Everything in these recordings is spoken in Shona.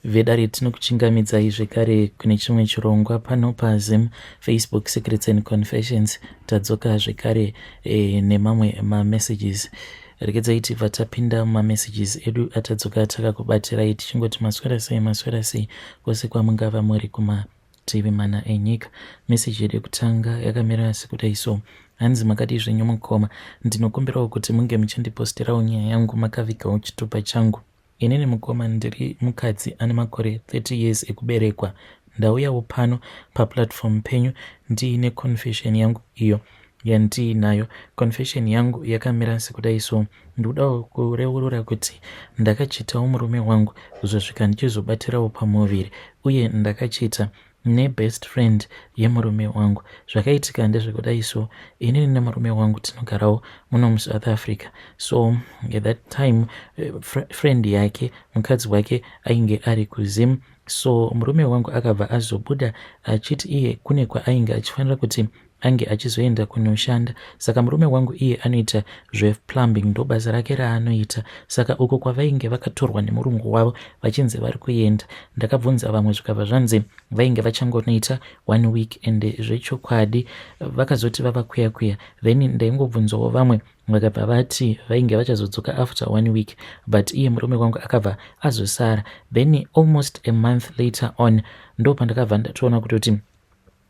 Vedare tinokuchingamidzai zvekare kune chimwe chirongwa pano paZim Facebook Secrets and Confessions. Tadzoka zvekare e, nemamwe mamessages. Regedzai tibva tapinda mumamessages edu atadzoka takakubatirai tichingoti maswera sei maswera sei kwose kwamungava muri kumativi mana enyika. Message yedu yekutanga yakamira sekudai so. Hanzi makadii zvenyu mukoma, ndinokumbirawo kuti munge muchindiposterawo nyaya yangu makavigawo chitupa changu. Inini mukoma ndiri mukadzi ane makore 30 years ekuberekwa. Ndauyawo pano paplatform penyu ndiine confession yangu iyo yandiinayo. Confession yangu yakamira sekudai so. Ndikudawo kureurura kuti ndakachitawo murume wangu kuzosvika ndichizobatirawo pamuviri uye ndakachita nebest friend yemurume wangu. Zvakaitika ndezvekudai so, inini nemurume wangu tinogarawo muno muSouth Africa. So at that time eh, friend yake mukadzi wake ainge ari kuZim. So murume wangu akabva azobuda achiti iye kune kwaainge achifanira kuti ange achizoenda kunoshanda saka murume wangu iye anoita zveplumbing ndobasa rake raanoita saka uko kwavainge vakatorwa nemurungu wavo vachinzi vari kuenda ndakabvunza vamwe zvikabva zvanzi vainge vachangonoita one week and zvechokwadi vakazoti vava kuya kuya then ndaingobvunzawo vamwe vakabva vati vainge vachazodzoka after one week but iye murume wangu akabva azosara then almost a month later on ndopandakabva ndatoona kutoti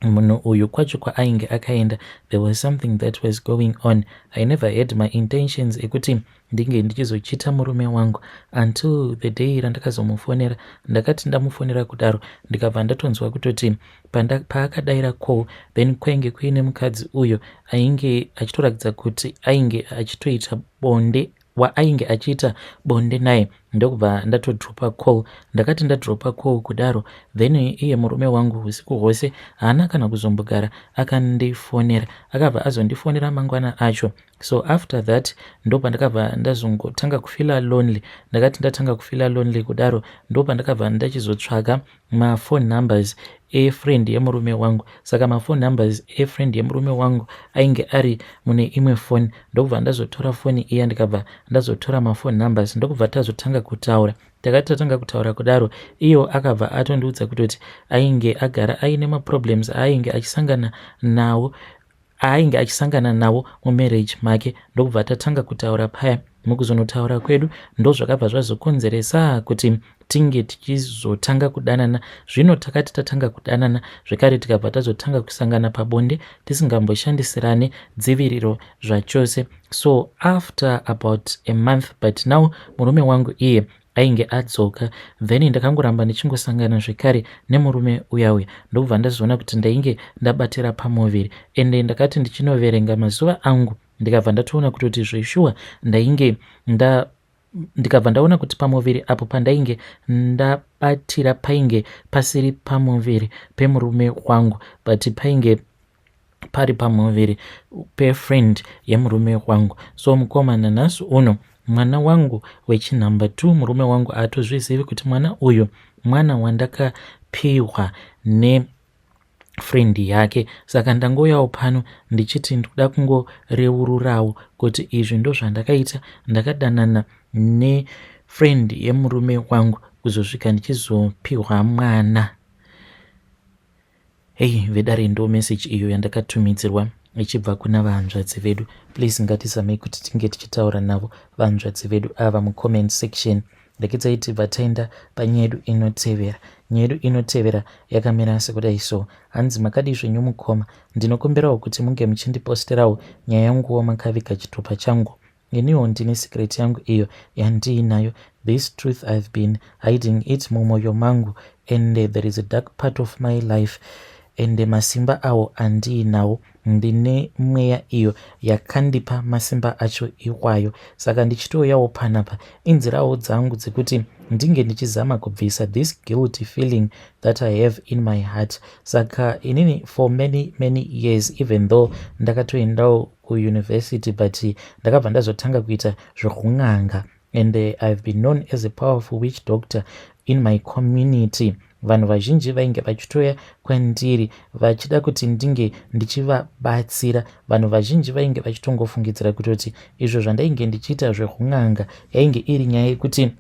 munhu uyu kwacho kwaainge akaenda there was something that was going on. I never had my intentions ekuti ndinge ndichizochita murume wangu until the day randakazomufonera. Ndakati ndamufonera kudaro ndikabva ndatonzwa kutoti paakadaira call then kwainge kuine mukadzi uyo ainge achitoratidza kuti ainge achitoita bonde waainge achiita bonde naye ndokubva ndatodropa call. Ndakati ndadropa call kudaro then iye murume wangu usiku hwose haana kana kuzombogara akandifonera. Akabva azondifonera mangwana acho. So after that ndopandakabva ndazongotanga kufila lonely. Ndakati ndatanga kufila lonely kudaro ndopandakabva ndachizotsvaga maphone numbers efriend yemurume wangu. Saka maphone numbers efriend yemurume wangu ainge ari mune imwe foni ndokubva ndazotora foni iya ndikabva ndazotora maphone numbers ndokubva tazotanga kutaura. Takati tatanga kutaura kudaro iyo akabva atondiudza kutoti ainge agara aine maproblems aainge achisangana nawo aainge achisangana nawo mumarriage make ndokubva tatanga kutaura paya. Mukuzonotaura kwedu ndozvakabva zvazokonzeresa kuti tinge tichizotanga kudanana. Zvino takati tatanga kudanana zvekare tikabva tazotanga kusangana pabonde tisingamboshandisirane dziviriro zvachose. So after about a month but now murume wangu iye ainge adzoka then ndakangoramba ndichingosangana zvekare nemurume uya uya ndokubva ndazoona kuti ndainge ndabatira pamuviri ende ndakati ndichinoverenga mazuva angu ndikabva ndatoona kutoti zveshuwa ndainge nda ndikabva ndaona kuti pamuviri apo pandainge ndabatira painge pasiri pamuviri pemurume wangu but painge pari pamuviri pefriend yemurume wangu. So mukoma nanhasi uno mwana wangu wechinumber 2 murume wangu haatozvizivi kuti mwana uyu mwana wandakapihwa ne friend yake. Saka ndangouyawo pano ndichiti ndikuda kungoreururawo kuti izvi ndozvandakaita. Ndakadanana nefriend yemurume wangu kuzosvika ndichizopihwa mwana. Hey vedare ndo message iyo yandakatumidzirwa ichibva kuna vahanzvadzi vedu. Please ngatizamei kuti tinge tichitaura navo vahanzvadzi vedu ava mucomment section. Regedzai tibva taenda panyaya yedu inotevera. Nyaya yedu inotevera yakamira sekudai so. Hanzi makadii zvenyu mukoma, ndinokumbirawo kuti munge muchindiposterawo nyaya yanguwo makaviga chitupa changu. Iniwo ndine secret yangu iyo yandiinayo. This truth I've been hiding it mumoyo mangu and there is a dark part of my life and masimba awo andiinawo ndine mweya iyo yakandipa masimba acho iwayo. Saka ndichitouyawo panapa inzirawo dzangu dzekuti ndinge ndichizama kubvisa this guilty feeling that I have in my heart. Saka inini for many many years even though ndakatoendawo kuuniversity but ndakabva ndazotanga kuita zvekun'anga and I've been known as a powerful witch doctor in my community. Vanhu vazhinji vainge vachitouya kwandiri vachida kuti ndinge ndichivabatsira. Vanhu vazhinji vainge vachitongofungidzira kutoti izvo zvandainge ndichiita zvekun'anga yainge iri nyaya yekuti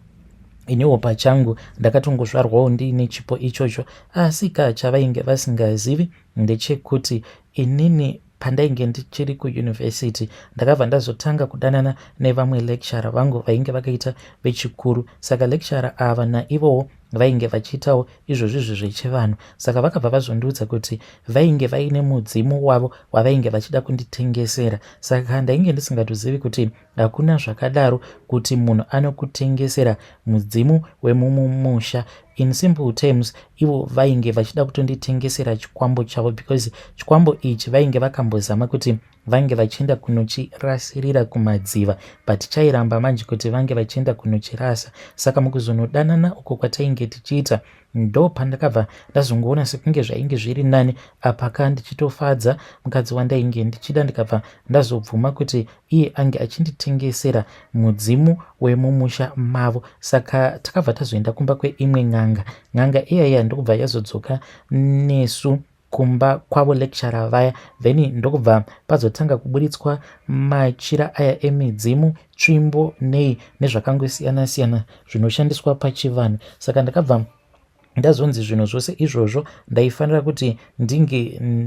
Iniwo pachangu ndakatongozvarwawo ndiine chipo ichocho asi ka chavainge vasingazivi ndechekuti inini pandainge ndichiri kuyunivhesiti ndakabva ndazotanga kudanana nevamwe lecturer vangu vainge vakaita vechikuru. Saka lecturer ava naivowo vainge vachiitawo izvozvizvi zvechivanhu saka vakabva vazondiudza kuti vainge vaine mudzimu wavo wavainge vachida kunditengesera. Saka ndainge ndisingatozivi kuti Hakuna zvakadaro kuti munhu anokutengesera mudzimu wemumusha. In simple terms, ivo vainge vachida kutonditengesera chikwambo chavo because chikwambo ichi vainge vakambozama kuti vange vachienda kunochirasirira kumadziva but chairamba manje kuti vange vachienda kunochirasa. Saka mukuzonodanana uko kwatainge tichiita Ndopandakabva ndazongoona sekunge zvainge zviri nani apa ka ndichitofadza mukadzi wandainge ndichida ndikabva ndazobvuma kuti iye ange achinditengesera mudzimu wemumusha mavo. Saka takabva tazoenda kumba kweimwe n'anga. N'anga iya iya ndokubva yazodzoka nesu kumba kwavo lecturer vaya then ndokubva pazotanga kuburitswa machira aya emidzimu tsvimbo nei nezvakangosiyana siyana zvinoshandiswa pachivanhu. Saka ndakabva ndazonzi zvinhu zvose izvozvo ndaifanira kuti ndinge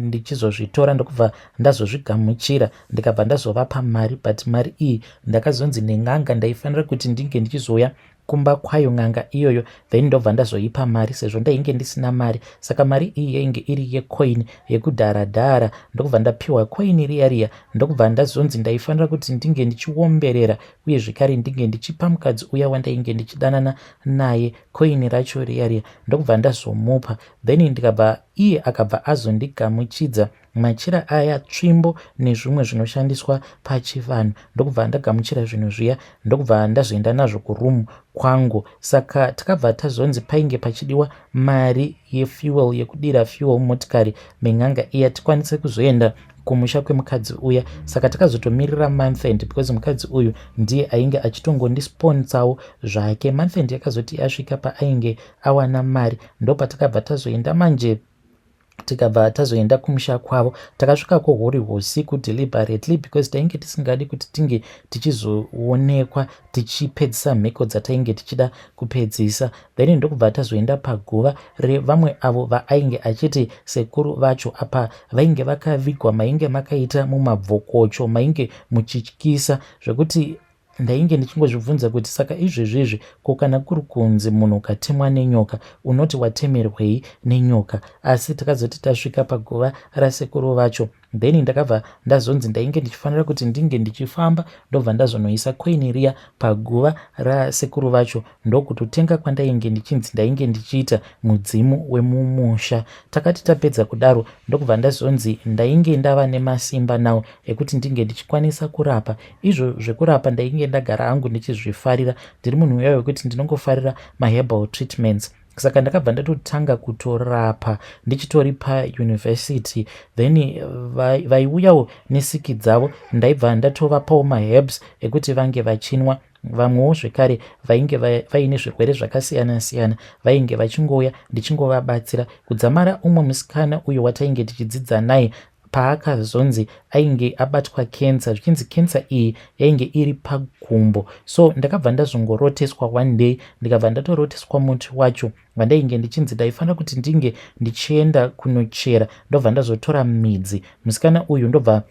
ndichizozvitora ndokubva ndazozvigamuchira ndikabva ndazovapa mari but mari iyi ndakazonzi nen'anga ndaifanira kuti ndinge ndichizouya kumba kwayo n'anga iyoyo then ndobva ndazoipa mari sezvo ndainge ndisina mari. Saka mari iyi yainge iri yecoin yekudhara dhara ndokubva ndapiwa coin riya riya ndokubva ndazonzi ndaifanira kuti ndinge ndichiomberera uye zvekare ndinge ndichipa mukadzi uya wandainge ndichidanana naye coin racho riya riya ndokubva ndazomupa then ndikabva iye akabva azondigamuchidza Machira aya, tsvimbo nezvimwe zvinoshandiswa pachivanhu. Ndokubva ndagamuchira zvinhu zviya ndokubva ndazoenda nazvo kuroom kwangu. Saka takabva tazonzi painge pachidiwa mari yefuel yekudira fuel mumotikari men'anga iya tikwanise kuzoenda kumusha kwemukadzi uya. Saka takazotomirira month end because mukadzi uyu ndiye ainge achitongondisponsawo zvake. Month end yakazoti yasvika paainge awana mari ndopatakabva tazoenda manje tikabva tazoenda kumusha kwavo. Takasvikako huri husiku deliberately because tainge tisingadi kuti tinge tichizoonekwa tichipedzisa mhiko dzatainge tichida kupedzisa. Then ndokubva tazoenda paguva revamwe avo vaainge achiti sekuru vacho. Apa vainge vakavigwa mainge makaita mumabvokocho mainge muchityisa zvekuti Ndainge ndichingozvibvunza kuti saka izvezvizvi ko kana kuri kunzi munhu ukatemwa nenyoka unoti watemerwei nenyoka? Asi takazoti tasvika paguva rasekuru vacho then ndakabva ndazonzi ndainge ndichifanira kuti ndinge ndichifamba ndobva ndazonoisa coin riya paguva rasekuru vacho ndokutotenga kwandainge ndichinzi ndainge ndichiita mudzimu wemumusha. Takati tapedza kudaro ndokubva ndazonzi ndainge ndava nemasimba now ekuti ndinge ndichikwanisa kurapa. Izvo zvekurapa ndainge ndagara hangu ndichizvifarira. Ndiri munhu uya wekuti ndinongofarira maherbal treatments. Saka ndakabva ndatotanga kutorapa ndichitori pauniversity. Then vaiuyawo nesiki dzavo ndaibva ndatovapawo maherbs ekuti vange vachinwa. Vamwewo zvekare vainge vaine zvirwere zvakasiyana siyana vainge vachingouya ndichingovabatsira. Kudzamara umwe musikana uyo watainge tichidzidza naye paakazonzi ainge abatwa cancer zvichinzi cancer iyi yainge iri pagumbo so ndakabva ndazongoroteswa one day ndikabva ndatoroteswa muti wacho wandainge ndichinzi ndaifanira kuti ndinge ndichienda kunochera ndobva ndazotora midzi musikana uyu ndobva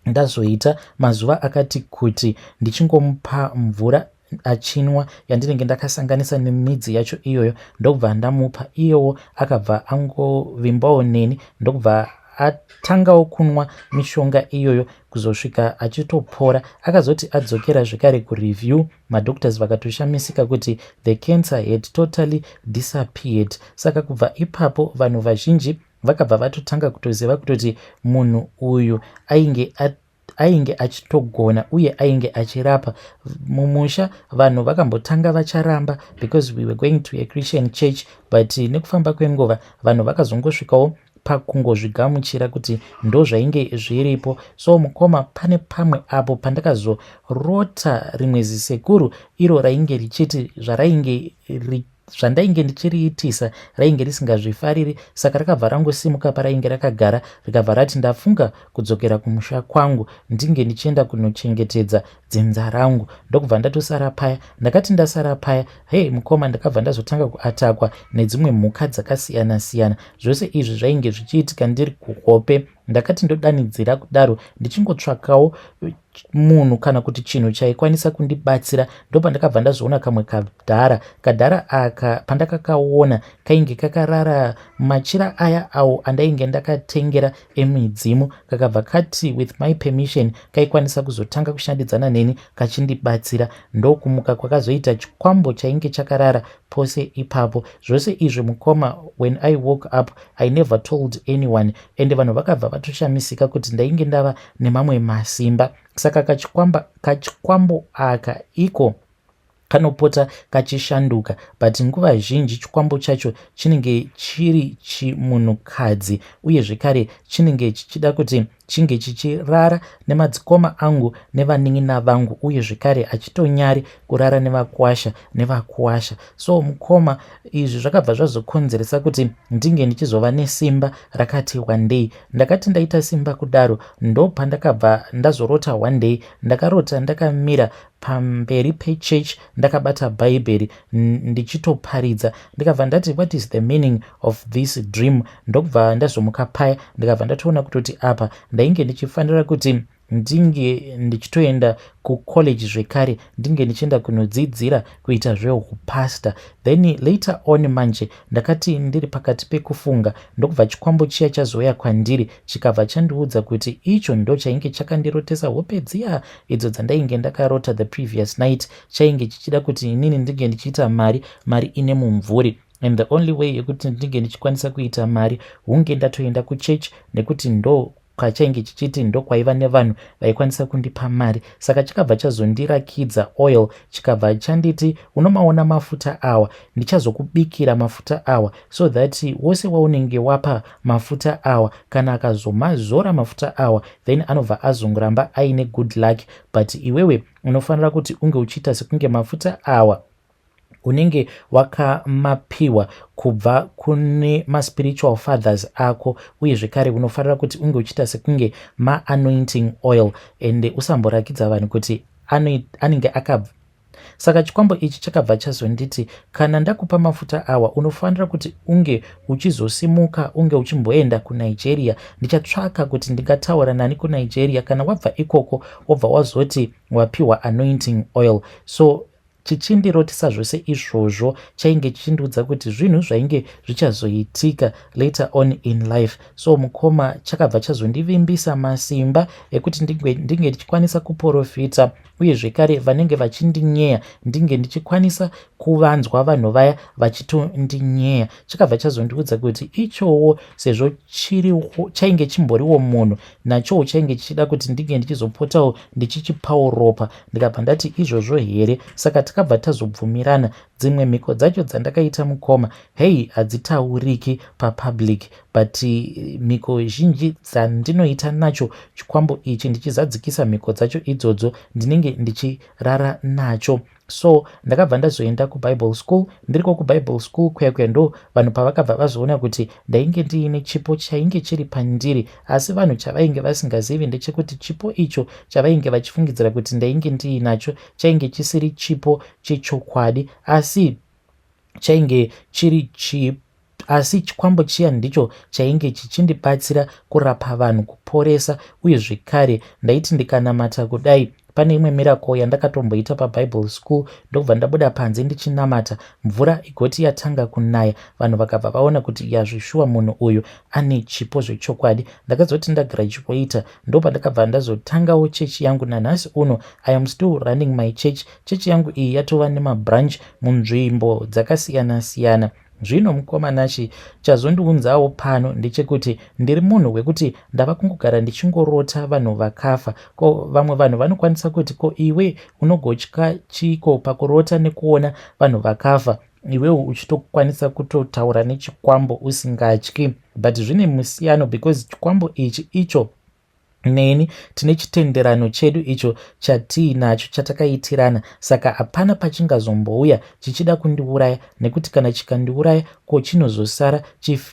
ndazoita mazuva akati kuti ndichingomupa mvura achinwa yandinenge ndakasanganisa nemidzi yacho iyoyo ndokubva ndamupa iyewo akabva angovimbawo neni ndokubva atangawo kunwa mishonga iyoyo kuzosvika achitopora. Akazoti adzokera zvekare kureview madoctors vakatoshamisika kuti the cancer had totally disappeared. Saka kubva ipapo vanhu vazhinji vakabva vatotanga kutoziva kutoti munhu uyu ainge ainge achitogona uye ainge achirapa mumusha. Vanhu vakambotanga vacharamba because we were going to a Christian church, but nekufamba kwenguva vanhu vakazongosvikawo pakungozvigamuchira kuti ndozvainge zviripo. So mukoma, pane pamwe apo pandakazorota rimwe zisekuru iro rainge richiti zvarainge Zvandainge ndichiriitisa rainge risingazvifariri, saka rakabva rangosimuka parainge rakagara, rikabva rati ndafunga kudzokera kumusha kwangu, ndinge ndichienda kunochengetedza dzinza rangu. Ndokubva ndatosara paya. Ndakati ndasara paya, hei mukoma, ndakabva ndazotanga kuatakwa nedzimwe mhuka dzakasiyana siyana. Zvose izvi zvainge zvichiitika ndiri kuhope. Ndakati ndodanidzira kudaro ndichingotsvakawo munhu kana kuti chinhu chaikwanisa kundibatsira, ndopandakabva ndazoona kamwe kadhara. Kadhara aka pandakakaona, kainge kakarara machira aya awo andainge ndakatengera emidzimu. Kakabva kati with my permission kaikwanisa kuzotanga kushandidzana neni kachindibatsira. Ndokumuka kwakazoita chikwambo chainge chakarara pose ipapo. Zvose izvi mukoma, when I woke up, I never told anyone, ende vanhu vakabva vatoshamisika kuti ndainge ndava nemamwe masimba. Saka kachikwambo aka iko kanopota kachishanduka, but nguva zhinji chikwambo chacho chinenge chiri chimunhukadzi, uye zvekare chinenge chichida kuti chinge chichirara nemadzikoma angu nevanin'ina vangu, uye zvekare achitonyari kurara nevakwasha nevakwasha. So mukoma, izvi zvakabva zvazokonzeresa kuti ndinge ndichizova nesimba rakati wandei. Ndakati ndaita simba kudaro, ndopandakabva ndazorota. One day ndakarota ndakamira pamberi pechurch, ndakabata Bhaibheri ndichitoparidza. Ndikabva ndati, "What is the meaning of this dream?" Ndokubva ndazomuka paya, ndikabva ndatoona kutoti apa ndainge ndichifanira kuti ndinge ndichitoenda kucollege zvekare, ndinge ndichienda kunodzidzira kuita zveupasta. Then later on manje, ndakati ndiri pakati pekufunga, ndokubva chikwambo chiya chazouya kwandiri, chikabva chandiudza kuti icho ndo chainge chakandirotesa hope dziya idzo dzandainge ndakarota the previous night. Chainge chichida kuti inini ndinge ndichiita mari, mari ine mumvuri, and the only way yekuti ndinge ndichikwanisa kuita mari hunge ndatoenda kuchechi, nekuti ndo kwachainge chichiti ndokwaiva nevanhu vaikwanisa kundipa mari. Saka chakabva chazondirakidza oil, chikabva chanditi, "Unomaona mafuta awa? Ndichazokubikira mafuta awa so that wose waunenge wapa mafuta awa, kana akazomazora mafuta awa, then anobva azongoramba aine good luck. But iwewe unofanira kuti unge uchiita sekunge mafuta awa unenge wakamapiwa kubva kune maspiritual fathers ako, uye zvekare unofanira kuti unge uchiita sekunge maanointing oil, ende usamborakidza vanhu kuti anenge akabva." Saka chikwambo ichi chakabva chazonditi, "Kana ndakupa mafuta awa, unofanira kuti unge uchizosimuka, unge uchimboenda kuNigeria. Ndichatsvaka kuti ndingataura nani kuNigeria. Kana wabva ikoko, wobva wazoti wapiwa anointing oil." So chichindirotisa zvose izvozvo, chainge chichindiudza kuti zvinhu zvainge zvichazoitika later on in life. So mukoma, chakabva chazondivimbisa masimba ekuti ndinge ndichikwanisa kuprofita, uye zvekare vanenge vachindinyeya ndinge ndichikwanisa kuvanzwa vanhu vaya vachitondinyea. Chakabva chazondiudza kuti ichowo, sezvo chainge chimboriwo munhu, nachowo chainge chichida kuti ndinge ndichizopotawo ndichichipawo ropa. Ndikabva ndati, "Izvozvo here?" Saka takabva tazobvumirana. Dzimwe mhiko dzacho dzandakaita mukoma, hei, hadzitauriki papublic, but mhiko zhinji dzandinoita nacho chikwambo ichi, ndichizadzikisa mhiko dzacho idzodzo, ndinenge ndichirara nacho. So ndakabva ndazoenda kuBible school. Ndiriko kuBible school kuya kuya, ndo vanhu pavakabva vazoona kuti ndainge ndiine chipo chainge chiri pandiri. Asi vanhu chavainge vasingazivi ndechekuti chipo icho chavainge vachifungidzira kuti ndainge ndiinacho chainge chisiri chipo chechokwadi, asi chainge chiri chipo, asi chikwambo chiya ndicho chainge chichindibatsira kurapa vanhu, kuporesa. Uye zvekare ndaiti ndikanamata kudai, pane imwe miracle yandakatomboita paBible school, ndobva ndabuda panze ndichinamata, mvura igoti yatanga kunaya. Vanhu vakabva vaona kuti yazvishuwa, munhu uyu ane chipo zvechokwadi. Ndakazoti ndagraduata, ndopandakabva ndazotangawo chechi yangu. Nanhasi uno I am still running my church. Chechi yangu iyi yatova nemabranch munzvimbo dzakasiyana-siyana. Zvino mukoma Nashi, chazondiunzawo pano ndechekuti ndiri munhu wekuti ndava kungogara ndichingorota vanhu vakafa. Ko vamwe vanhu vanokwanisa kuti, "Ko iwe unogotya chiko pakurota nekuona vanhu vakafa, iwewo uchitokwanisa kutotaura nechikwambo usingatyi?" But zvine musiyano, because chikwambo ichi icho Neni tine chitenderano chedu icho chatiinacho chatakaitirana, saka hapana pachingazombouya chichida kundiuraya nekuti kana chikandiuraya ko chinozosara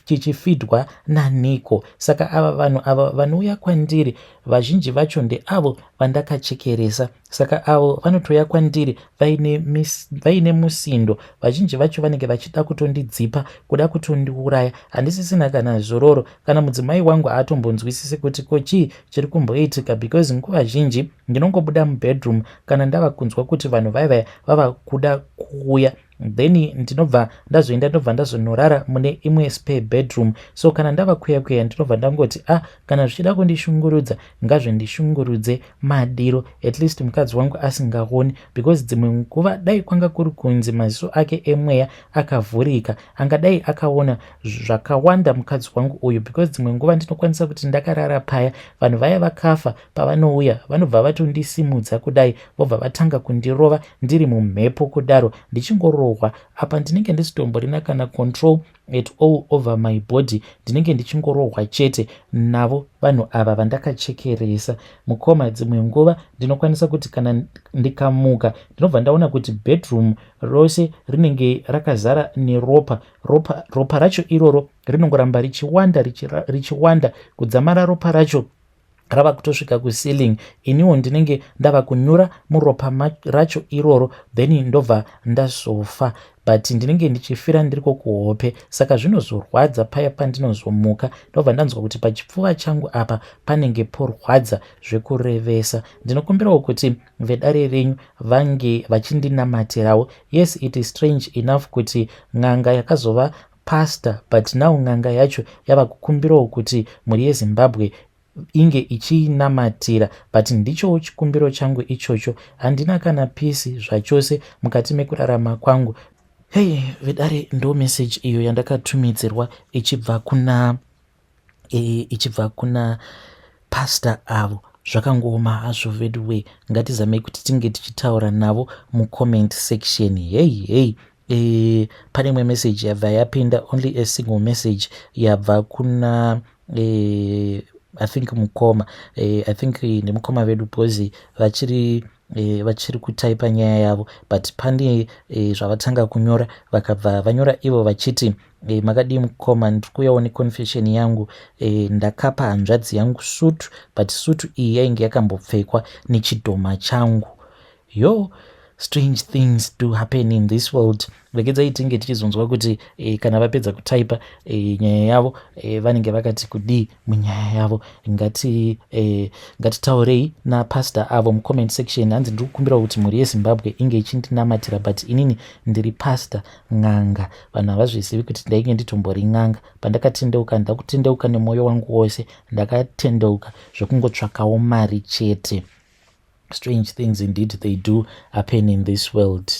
chichifidwa naniko? Saka ava vanhu ava vanouya kwandiri vazhinji vacho ndeavo vandakachekeresa. Saka avo vanotouya kwandiri vaine, vaine musindo, vazhinji vacho vanenge vachida kutondidzipa, kuda kutondiuraya. Handisisina kana zororo. Kana mudzimai wangu haatombonzwisisi kuti ko chii chiri kumboitika, because nguva zhinji ndinongobuda mubedroom kana ndava kunzwa kuti vanhu vaya vava kuda kuuya, then ndinobva ndazoenda, ndobva ndazonorara mune imwe spare bedroom. So kana ndava kuya kuya, ndinobva ndangoti, "Ah, kana zvichida kundishungurudza, ngazvindishungurudze madiro, at least mukadzi wangu asingaoni," because dzimwe nguva dai kwanga kuri kunzi maziso ake emweya akavhurika, angadai akaona zvakawanda mukadzi wangu uyu, because dzimwe nguva ndinokwanisa kuti ndakarara paya, vanhu vaya vakafa pavanouya, vanobva vatondisimudza kudai, vobva vatanga kundirova ndiri mumhepo kudaro, ndichingorohwa. Apa ndinenge ndisitomborina kana control at all over my body, ndinenge ndichingorohwa chete navo vanhu ava vandakachekeresa. Mukoma, dzimwe nguva ndinokwanisa kuti kana ndikamuka, ndinobva ndaona kuti bedroom rose rinenge rakazara neropa. Ropa, ropa racho iroro rinongoramba richiwanda, richiwanda kudzamara ropa racho rava kutosvika kuceiling. Iniwo ndinenge ndava kunyura muropa racho iroro, then ndobva ndazofa, but ndinenge ndichifira ndiriko kuhope. Saka zvinozorwadza paya pandinozomuka, ndobva ndanzwa kuti pachipfuva changu apa panenge porwadza zvekurevesa. Ndinokumbirawo kuti vedare renyu vange vachindinamatirawo. Yes, it is strange enough kuti n'anga yakazova pastor, but now n'anga yacho yava kukumbirawo kuti mhuri yeZimbabwe inge ichiinamatira, but ndichowo chikumbiro changu ichocho. Handina kana peace zvachose mukati mekurarama kwangu. Hei vedare, ndo message iyo yandakatumidzirwa ichibva kuna pastor avo. Zvakangooma hazvo veduwe. Ngatizamei kuti tinge tichitaura navo mucomment section. Hei hei, pane imwe message yabva yapinda, only a single message yabva kuna I think mukoma, I think ndemukoma vedu, because vachiri kutaipa nyaya yavo, but pane zvavatanga kunyora. Vakabva vanyora ivo vachiti, "Makadii mukoma? Ndiri kuuyawo neconfession yangu. Ndakapa hanzvadzi yangu sutu, but sutu iyi yainge yakambopfekwa nechidhoma changu." Yo, strange things do happen in this world. Regedzai tinge tichizonzwa kuti kana vapedza kutaipa nyaya yavo, vanenge vakati kudii munyaya yavo. Ngatitaurei napastor avo mucomment section. Hanzi, "Ndiri kukumbira kuti mhuri yeZimbabwe inge ichindinamatira, but inini ndiri pastor n'anga. Vanhu havazvizivi kuti ndainge nditombori n'anga. Pandakatendeuka, ndakutendeuka nemwoyo wangu wose. Ndakatendeuka zvekungotsvakawo mari chete." Strange things indeed, they do happen in this world.